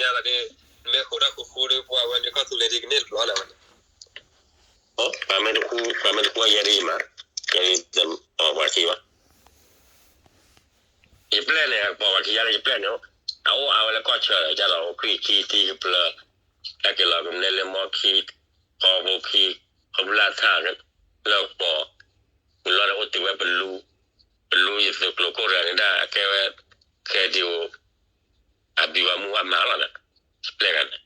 ယသးဒ် မ့ၢ်ဃိးတၢ်ဃူဃူဒီး ပှၤဝဲန့ၣ်ကီၢ်သူလ့ၤဒ်ကန့ၢ်တဘျီလၢၤဝဲန့ၣ်, ပှၤမ့ၢ်တဃူ ပှၤမ့ၢ်တဃူယဲဒ်အံၤမး, ယဲဒ် ပှၤခံဘၣ်, ယပျဲၢ်န့ၣ် ပှၤခံယါလၢယပျဲၢ်န့ၣ်, အအိၣ်အါဝဲလၢကီၢ်ဆၢ ကဒီးအိၣ်ခွံခံထံကပျၢၤ, ဟဲက့ၤလီၤကမ့ၢ်လၢမီခံ, ဃီဖိခံ, ဃီဖိလၢအထါ, လၢကီၢ်, မုၢ်လီၤဒီးအိၣ်တုၤဝဲပလူ, ပလူယသုးကျိၤခိၣ်တဂၤန့ၣ်ဒၣ် အကဲဝဲ ခဲဒံးအိၣ် အဘံၤဝဲမူဝဲမၤလီၤဒီး, ပျဲၢ်ဂၤန့ၣ်,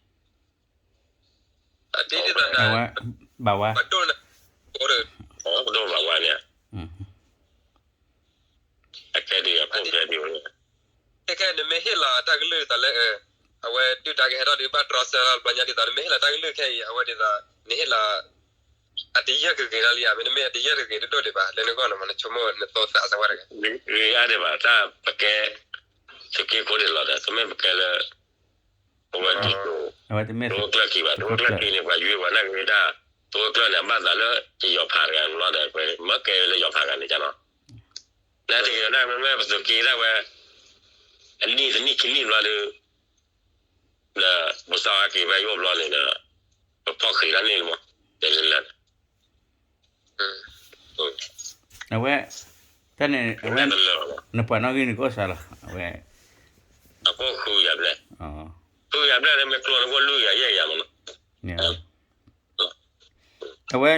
အဝဲ, ဘၣ်ဝါ, ပဒိၣ်ဘၣ်ဝါန့ၣ်, အခဲဒံးအခိၣ်ခဲဒံးဝဲန့ၣ်, ခဲခဲနမ့ၢ်ဟ့ၣ်လီၤတၢ်ကလုၢ်ဒ်သိးလၢ, အဝဲဒုၣ်ဒါကဟဲထီၣ်ဒုးဘၣ်တြီဆၢလီၤတဘျီညါဒ်သိး နမ့ၢ်ဟ့ၣ်လီၤတၢ်ကလုၢ်ခဲအံၤ အဝဲဒ်သိး, နဟ့ၣ်လီၤ အတယၢၢ်ကဂ့ၤလီၤလံဧါ, မ့တမ့ၢ်အတယၢၢ်တဂ့ၤတဒိၣ်ဒံးဘၣ် လၢနဂီၢ်န့ၣ်မး နဆိကမိၣ်နသိသးစၢ်ဝဲတဂ့ၤ, ဂ့ၤအါဒံးဘၣ် တၢ်ပကဲ, သုးက့ခိၣ်ဒံးလီၤဒီး တမ့ၢ်ပကဲလၢ, အဝဲဒ်သိး, တဝဲကျၢၢ်ခံဘၣ် တဝဲကျၢၢ်ခံန့ၣ် ပှၤယွၤပှၤနာ်က့ၤဒၣ်, တဝဲကျၢၢ်န့ၣ် အဘၣ်သးလၢ, ယယီၤဖးတဂၤန့ၣ်လီၤဒီး ပမ့ၢ်ကဲလၢယီၤဖးတဂၤန့ၣ်ကနီၤ, လၢတဂ့ၤဒၣ်မ့မ့ၢ်ပသုးက့ဒၣ်ဝဲ, အနံၣ်တနံၣ်ခံနံၣ်ဘျီဒီး ဒီးပစီၤအက့ၤဖဲယအိၣ်ဘျီန့ၣ်ဒီး, ပဖီၣ်ဃံးတၢ်န့ၣ်လီၤမး, တဲလၢလၢ, အဝဲ, တၢ်န့ၣ်, အဝဲ, နပှၤနီၣ်ဂံၢ်န့ၣ်ကအိၣ်စးလီၤ, အဝဲ, အကအိၣ်ဃုယၤဘျဲၣ်, ဃုယၤဘျဲၣ်လၢမ့ၢ်ကျိန့ၣ်ကအိၣ်လွံၢ်ယၤယဲၢ်ယၤမးနီၤ, အဝဲ,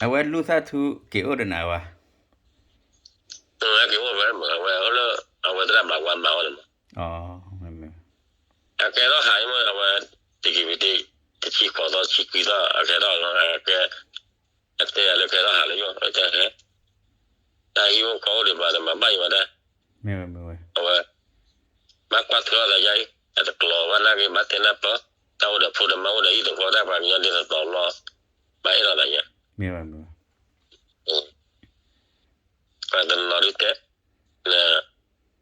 အဝဲလူၢ်သၣ်ထူက့ၤအိၣ်ဒီးနၤဝဲ က့ၤအိၣ်ဝဲမး အဝဲအိၣ်လၢ, အဝဲသရၣ်ဘၣ်ဝါမၤအိၣ်န့ၣ်မး, အကဲထီၣ်ဟးမး အဝဲ, တကံၤပတ့, တဆံဃိးသီ ဆံခွံသီ အကဲထီၣ်လီၤ အကဲ, အတဲယၤလၢကဲထီၣ်ဟးလၢယိၣ် အတဲဟဲ, တၢ်ဟံၣ်အိၣ်ကီၢ်အိၣ်ဒံးဘၣ်ဒီးမၤဘၣ်ယံၤဝဲဒၣ်, အဝဲ, ဘၣ်ကွၢ်ထွဲအီၤဒီးယၤအံၤ, အတကျိၤဘၣ်နာ်က့ၤ ဘၣ်တဲနၢ်ပၢၢ်, တၢ်အိၣ်ဒီးဖိဒီးမါအိၣ်ဒီးဟံၣ်သဃီတၢ်ပှၤကညီဒ်သိးသိးလီၤ, ဘၣ်အဲၣ်လီၤသးယၤ ပှၤတနီၤဒုတဲ, န,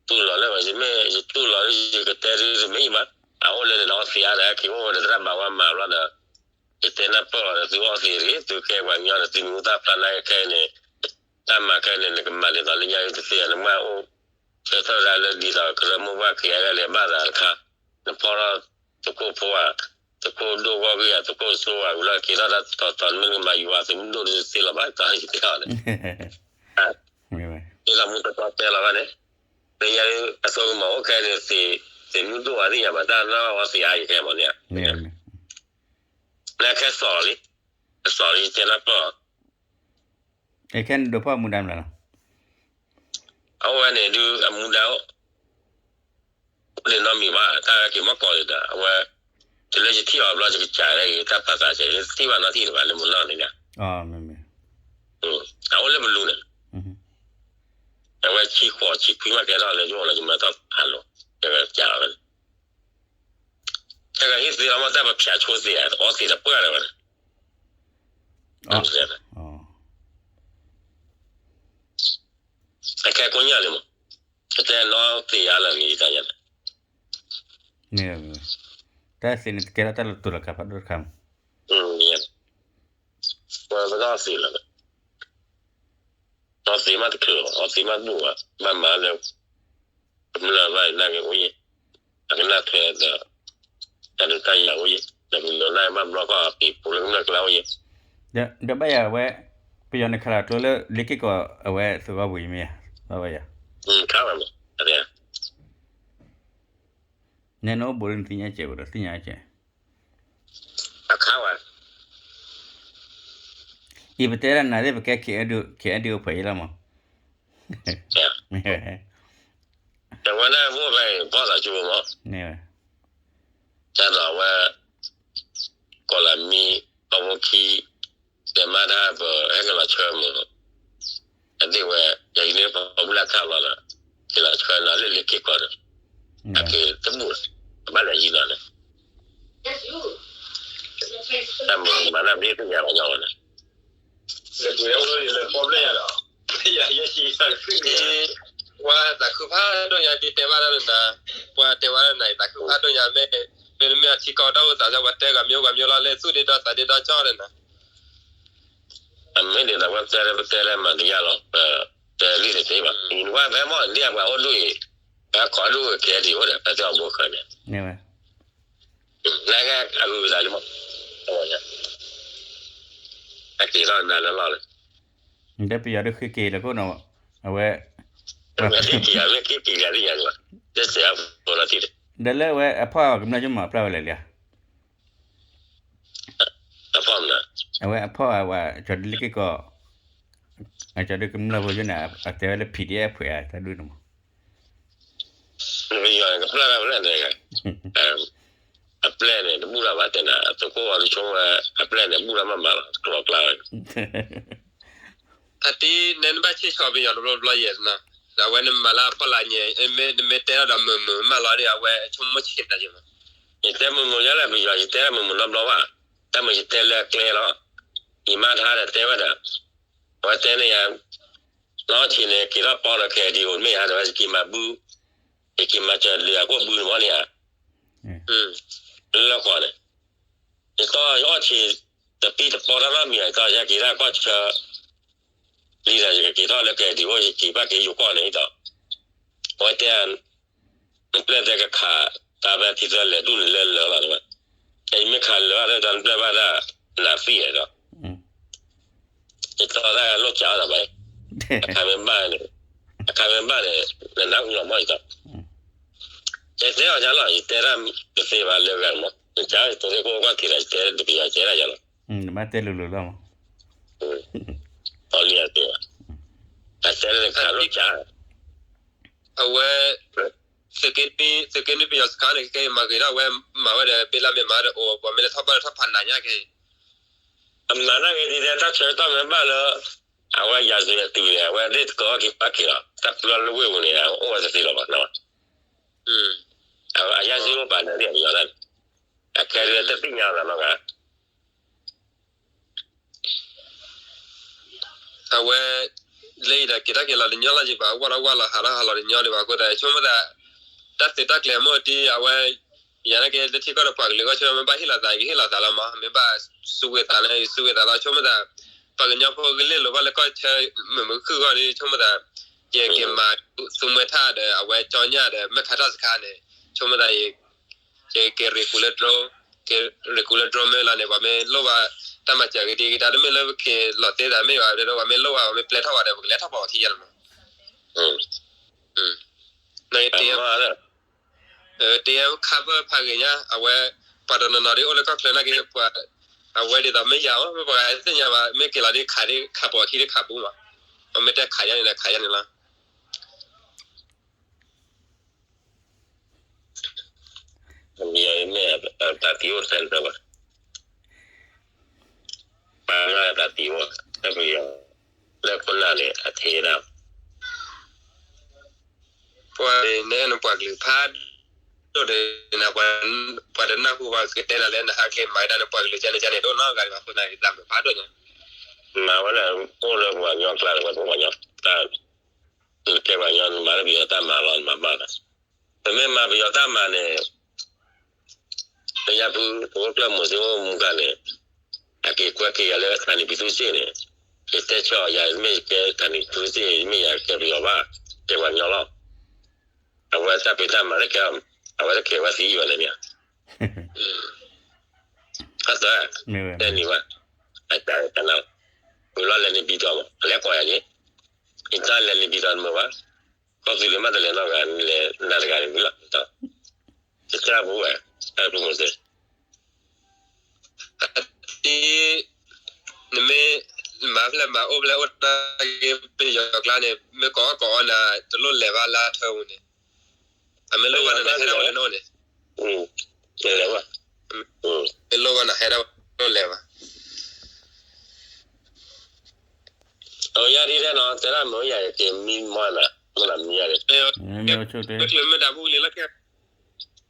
တူၢ်လီၤလၢဝဲ ယမ့ၢ်ယတူၢ်လီၤလၢယကတဲဒုတမ့ၢ်ဘၣ်, အအိၣ်လၢန့ၣ်ဒီးအီသံးအါဒီး ဟဲက့ၤအိၣ်ဝဲဒီးသရၣ်ဘၣ်ဝါမၤဘျီဒီး, ယတဲနၢ်ပၢၢ်လီၤဒီးသုအီသံးတဂ့ၤ, သုကဲပှၤကညီဒီးသုမံၤသၣ်ဖျါနာ်က့ၤခဲအံၤန့ၣ်, တၢ်မၤခဲအံၤန့ၣ် နကမၤဒ်သိးလၢညါအံၤတသ့ နမ့ၢ်အိၣ်, ဆၢထၢၣ်ဒၣ်လၢဒ်သိးကရၢမိၢ်ပှၢ်ခံဂၤလဲၤဘၣ်သးတခါ, နဖီထီၣ်, သုးခိၣ်ဖိဧါ, သုးခိၣ်ဒိၣ်ဂီၢ်ဂ့ၢ်ဧါ, သုးခိၣ်စိဧါ, ဝံၤလီၢ်က့ၤထီၣ်တၢ်တတီၤတီၤ နမ့ၢ်နကမၤယွၤသုးမုၢ်ဒိၣ်ဒုးသ့လီၤဘၣ် တၢ်ယတဲအီၤန့ၣ်, ဒ်သိးမူတတီၤတဲလီၤဘၣ်န့ၣ်, လၢညါအဆိကမိၣ်အိၣ်ခဲအံၤန့ၣ် သုးမုၢ်ဒိၣ်အသ့ၣ်ညါဘၣ် တၢ်လၢအီသံးအါယခဲမးန့ၣ်, လၢခဲစီၤလံ, အစီၤလံယတဲနၢ်ပၢၢ်, ခဲန့ၣ်ဒိးဖီၣ်မူဒါမနုၤလီၤ, အဝဲန့ၣ်ဒုးအမူဒါအိၣ် အိၣ်ဒံးနီတမံၤဘၣ် တၢ်က့ၤမီၢ်ကီးဒံးဒီး အဝဲ, တုၤလၢယထံၣ်အီၤဘျီ ယကစၢ်လၢဂ့ၤ တၢ်ပာ်သးစဲး ယတထံၣ်ဘၣ်နီတထံၣ်တဘၣ်လၢမုၢ်နီၢ်န့ၣ်, အဝဲလၢပလူၤန့ၣ်, အဝဲဆံဃိးဆံခွံမးကဲထီၣ်လၢယအိၣ်လီၤ ယမၤတၢ်ဖးလိာ်, ယကစၢ်လီၤဝဲန့ၣ်, တၢ်ကဟ့ၣ်သ့လီၤမး တၢ်ပဖၠးဆိသ့ဧါ အီသံးတပှၢ်လၢၤဝဲန့ၣ်, အခဲကိညၣ်လံမး, ကတဲနီသ့ၣ်ယါလၢာ်လံတၢ်ယါန့ၣ်, တၢ်သ့ၣ်န့ၣ်တကဲထီၣ်တၢ်လၢတူၢ်လီၤကါဖးဒိၣ်တခါမး, ပဝဲပဒီသ့ၣ်လီၤ, အီသံးမးတချုးလီၤ အီသံးမးဒိၣ်ဘၣ် ဘၣ်မၤလၢ ကမျၢၢ်ဘၣ်နာ်က့ၤအိၣ်ယံၤ, အကနၣ်ထွဲဒီး, တၢ်ဒုးတၢ်ယၤအိၣ်ယံၤ, ဒီးပမၤလၢဘၣ်ဘျီကီၢ်အပံၤပူၤလၢကမျၢၢ်ကျါအိၣ်ယံၤ, ဒီးဘၣ်ယၤဝဲ, ပယီၤန့ၣ်ခးလီၤကျိလၢလ့က့ၢ်ကီးအဝဲသဝီပူၤယမ့ၢ်ဧါ, ဘၣ်ဘၣ်ယၤ, ခါဘၣ်မး, နဲနအိၣ်ဘူးလၢနသ့ၣ်ညါကဲးဝဲဒီးသ့ၣ်ညါကဲး, အခါဝဲ အံၤပတဲဒၣ်နၤသ့ၣ်ပကဲ KNDO အိၣ်ဖှဲးအံၤလီၤမး, တဝဲဒၣ်အိၣ်ဖဲဘီၣ်သးကၠိမး, တၢ်ဒီးအဝဲ, ကီၢ်လၢမံ, အဖိခံ, တဲမါတၢ်ပဟဲက့ၤလီၤဆှၢမး, အသ့ၣ်ဝဲ, ယၤယန့ၣ်ပှၤဘျၣ်ထၣ်လီၤဒီး, က့ၤလီၤဆှၢလီၤလၢလ့က့ၢ်ကီးဒီး, အက့ၤတဘူၣ်, အဘၣ်လဲၤယံၤလီၤန့ၣ် တၢ်မၤလၢအဘ့ၣ်သ့ၣ်ညါဘၣ်ညီဝဲန့ၣ်, ပှၤသးခုဖးဒိၣ်ညါဒ်တဲဘၣ်တၢ်န့ၣ်နၤ, ပှၤတဲဝဲဒၣ်နၤ သးခုဖးဒိၣ်ညါမ့ၢ်, မ့တမ့ၢ်အထံကီၢ်တၢ်အိၣ်သးလၢပှၤတဲဂၤမံၤဂၤမံၤလီၤ လၢသူၣ်ဒ့ဒီသးဒ့ဒီကၠီၣ်န့ၣ်နၤ, အမ့ၢ်ဒ်သိးပတဲလၢပတဲလၢမၤတယါလီၤ, တဲလံတသ့ဘၣ်, ဝဲဖဲမီၢ်ဒ်အပှၤအိၣ်ဒိၣ်အံၤ, ဖဲခိးဒိၣ်ကဲဒံးအိၣ်ဒီး ဖဲသ့ၣ်အီၤဘိဃၢၤန့ၣ်, နကဲအဂုၤအဂၤလံမး, အက့ၤထီၣ်နၤလၢလီၢ်လၢ ဒီးပယီၤဒုးဃ့က့ၤလၢခိၣ်နီၤ, အဝဲ က့ၤက့ၤယၤသ့ၣ်ညါန့ၣ်ဘၣ်, တစဲးအဖိလီၤတံၢ်ဒီး ဒီးလၢအဝဲအဖီၣ်ကမျၢၢ်ကမၤဖျါဝဲလဲၣ်လံဧါ, အဖီၣ်မနုၤ, အဝဲအဖီၣ်အဝဲ ကၠီၤဒုးလ့ၣ်က့ၤကီး, ကၠီၤဒုးကမျၢၢ်ဖိယိၣ်န့ၣ် အတဲဝဲလၢ P D F အဖှဲးတၢ်ဒုးန့ၣ်မး ပယီၤကဖျါထီၣ်ဝဲလၢန့ၣ်, အပျဲၢ်န့ၣ် တဘူၣ်ထီၣ်ဘၣ်တဲနၤ, အသုးခိၣ်အီၤတဆိဝဲ, အပျဲၢ်န့ၣ် ဘူၣ်ထီၣ်မးမးလီၤ, ကျီၤကျါဝဲ. အတံၤနဲနဘၣ်ဆ့ၣ်ဆီပယီၤတဘျီဘျီယဲၢ်နီၤ, ဒီးအဝဲနမၤလၢအဖီလာ်ညါ, နမ့ၢ်တဲထီၣ်ဒီးမုာ်မုာ်မးလီၤဒီး အဝဲဆိကမိၣ်ဆံးတၢ်ယဲၢ်မး. ယတဲမုာ်မုာ်ယါလၢပယီၤ, ယတဲမုာ်မုာ်နီတဘျီဘၣ်, တၢ်မုာ်ယတဲလၢအကျဲလီၤ. ယမါထါဒီးတဲဝဲဒၣ်, အဝဲတဲန့ၣ်ယါ လီၤဆံးန့ၣ် က့ၤထီၣ်ပီဒီး K N D O မ့ၢ်ဧါ, ဒီးဝဲယက့ၤမၤဘု, ယက့ၤမၤစၢၤဒုးအခိၣ်ဘုန့ၣ်မ့ၢ်န့ၣ်ဧါ, လၢလီၢ်ကီၢ်န့ၣ်, ယတီယအီၣ်ဆံး တပံတပီတၢ်နီတမံၤ, ယတီယက့ၤတၢ်ကီၢ်ဆၢ လံဒီး ယကက့ၤထီၣ်လၢ K N D O ယက့ၤဘၣ်က့ၤယိၤကီၢ်န့ၣ်ဒီး, အဝဲတဲ နပျဲၢ်တဲကခး တၢ်ဖဲထံသၢလဲၤဒူၣ်န့ၣ်လၢလၢာ်လီၤ, ယမ့ၢ်ခးလၢာ်ဘၣ်ဒီး နပျဲၢ်ဘၣ်ဒၣ် နၤသံဒီး ယတီတၢ်လိၣ်ကးအီၤဒီးဘၣ်, အခါမ့ၢ်ဘၣ်န့ၣ်, အခါမ့ၢ်ဘၣ်န့ၣ် နနၢ်ဟူလီၤမးယတီ, ယတဲအီၤညါလီၤ, ယတဲတၢ်တသ့ဘၣ်လၢဂၤမး, ယတဲတသ့ခိၣ်ကွၢ်က့ၤဒီး ယတဲတပယီၤကဲဒၣ်ယၤလီၤ, ဘၣ်တဲလိၤလိၤလီၤမး, အီၤလံအသ့ဘၣ်, အတဲလၢနခးလိၣ်ကး အဝဲ သုးက့နွံပယီၤစခါန့ၣ် ကဲမၤဂ့ၤဒၣ်ဝဲ, မၤဝဲဒီး ဘ့လါမ့ၢ်မၤဒီးအိၣ် ပှၤမ့ၢ်လဲၤထီၣ်ဘၣ်ဒီးထီၣ်ဖးနးညါကဲ, အမၤနာ်က့ၤဒ်လဲၣ် တၢ်ဆၢကတီၢ်မ့ၢ်ဘၣ်လၢ အဝဲယၤစုအတုၤန့ၣ် အဝဲသ့ၣ်တကီၢ်က့ၤပာ်က့ၤလီၤ တၢ်ပျီလၢဝ့ၢ်ပူၤန့ၣ် အိၣ်ဝဲတသ့လီၤဘၣ်နီၤ, အယၤစုအိၣ်ပာ်နၤဒ်အပယီၤတၢ်န့ၣ်, အခဲအံၤတသ့ၣ်ညါလီၤနီၤဂၤ အဝဲ လၢအံၤဒီးက့ၤထီၣ်က့ၤလီၤတညီလီၤက့ၤဘၣ် ဝၢ်လီၤဝၢ်လီၤဟးလီၤဟးလီၤတညီဒံးဘၣ်အဃိသတး ဆိကမိၣ်သး တၢ်သုးတၢ်ကျဲၤအမိၢ်တံၢ် အဝဲ ယၤနာ်က့ၤလၢထံကီၢ်ဒီးပှၤကလုာ်ဂီၢ်ဆိ မ့ၢ်ဘၣ်ဟ့ၣ်လီၤသး ယကဟ့ၣ်လီၤသးလီၤမး မ့ၢ်ဘၣ်စူးဝဲသးလၢ ယစူးဝဲသးလီၤ ဆိကမိၣ်သး ပှၤကညီဖိကလ့ၢ်လိာ်ဘၣ်လၢကီၢ်ဆၢ မုာ်မုာ်ခုၣ်ဂီၢ်ဒီး ဆိကမိၣ်သး ယက့ၤမၤသူမှဲထၣ်ဒီး အဝဲကၠီညၣ်ဒီး မ့ၢ်ခါထီၣ်စခါန့ၣ် ဆိကမိၣ်သး ယက့ၤရ့ၣ်ကူလၢ drone က့ၤရ့ၣ်ကူလၢ drone မ့ၢ်လီၤန့ၣ် ပှၤမ့ၢ်လိၣ်ဘၣ် တၢ်မၤစၢၤကဒံကဒါ တမ့ၢ်လၢပက့ၤလီၤသ့သးမ့ၢ်ဘၣ်ဒီး ပှၤမ့ၢ်လိၣ်ဘၣ် ပှၤမ့ၢ်ပျဲထီၣ်ဘၣ်ဒီး ပကလဲၤထီၣ်ပှၤအီၤခံယဲၢ်လီၤမး နတ တ cover ဖးဂ့ၤညါ အဝဲ ပှၤတနီၤနီၤဒ်အိၣ်လၢကီၢ်ချၢနာ်က့ၤ ပှၤ အဝဲဒ်သိးမ့ၢ်ယၤမး မ့ၢ်ပှၤသ့ၣ်ညါဘၣ် မ့ၢ်က့ၤလီၤဒ်ခးဒ်ခးပိာ်အခံဒ်ခးပူၤမး ပှၤမ့ၢ်တဲခးယါန့ၣ်ဒီးခးယါန့ၣ်လီၤ ပှၤမ့ၢ်တၢ်သံအိၣ်တၢ်တဘၣ် ပှၤမ့ၢ်တၢ်သံအိၣ် လၢပယီၤ လၢခိၣ်နၢ်န့ၣ် အထံးဒၣ် ပှၤန့ၣ်နပှၤကလုာ်ဖးဒိၣ်ဒီး ပှၤတနၢ်ဟူပှၤကတဲနၤလၢနဟးကျဲမၤဝဲဒၣ်န့ၣ် ပှၤကလုာ်ကန့ၣ်ကန့ၣ်ဒိၣ်နီၢ်ဂၤဒံးဘၣ် အဃိသတးန့ၣ် သးမုာ်ဖးဒိၣ်ညါ မၤဝဲဒၣ်အိၣ်လၢပှၤကညီကျါလၢပှၤကညီ တၢ် နကဲပှၤကညီ နမၤလၢပယီၤတၢ်မၤလီၤ နမၤဘၣ်လီၤ ပမ့ၢ်မၤပယီၤတၢ်မၤန့ၣ် လၢယၤဖု ပအိၣ်ကျၢၢ်မိၢ်စ့အိၣ်မူကၤန့ၣ် အက့ၤကွဲက့ၤယၤလၢ ဌာနပြည်သူ့စစ် န့ၣ် ယတဲဆၢအီၤ ယၤမ့ၢ်ကဲ ဌာနပြည်သူ့စစ် မ့ၢ်ယၤကဲပယီၤဘၣ် ကဲပှၤကညီလီၤ အဝဲတၢ်ဖံးတၢ်မၤတကဲ အဝဲတကဲဝဲသံယီၤန့ၣ်မ့ၢ် ဟးသၢ တဲနံၤဝဲ အတၢ်တနၤ ဝံၤလီၤလဲၤနံၤဘံၣ်တီၤမး အလဲၤကိးယၤက့ၤ ယတၢ်လဲၤနံၤဘံၣ်တီၤတမုာ်ဘၣ် ကီၢ်သူလ့ၤမးတလဲၤနီတဂၤ လဲၤနၤတဂၤန့ၣ်ဝံၤလီၤ တၢ်ပူၤဝဲ တၢ်ပူၤမုၢ်သ့ တံ နမ့ၢ် မၤဖျဲၣ်မၤအိၣ်ဖျဲၣ်အိၣ်တၢ်ဂ့ၤ ပယီၤကျါန့ၣ် မ့ၢ်ကိးအီၣ်ကိးအီနၤ တလိၣ်လဲၤဘၣ်လၢအထၢပူၤန့ᣁ�် အမ့ၢ်လိၣ်ဘၣ်နၤ နဟဲဒၣ်ဝဲလၢနအိၣ်န့ၣ် မ့ၢ်လိၣ်ဘၣ်နၤဟဲဒၣ်ဝဲလၢလဲၤဘၣ် အယၤဒ်လဲၣ်နီၤ တဲဒၣ်မ့ၢ်ယၤက့ၤမံမီၢ်နၤ မ့ၢ်နၤမံယၤန့ၣ် မ့ၢ်အိၣ်ဆိၣ်တဲ မ့ၢ်တၢ်ဘူၣ်လံလီၤ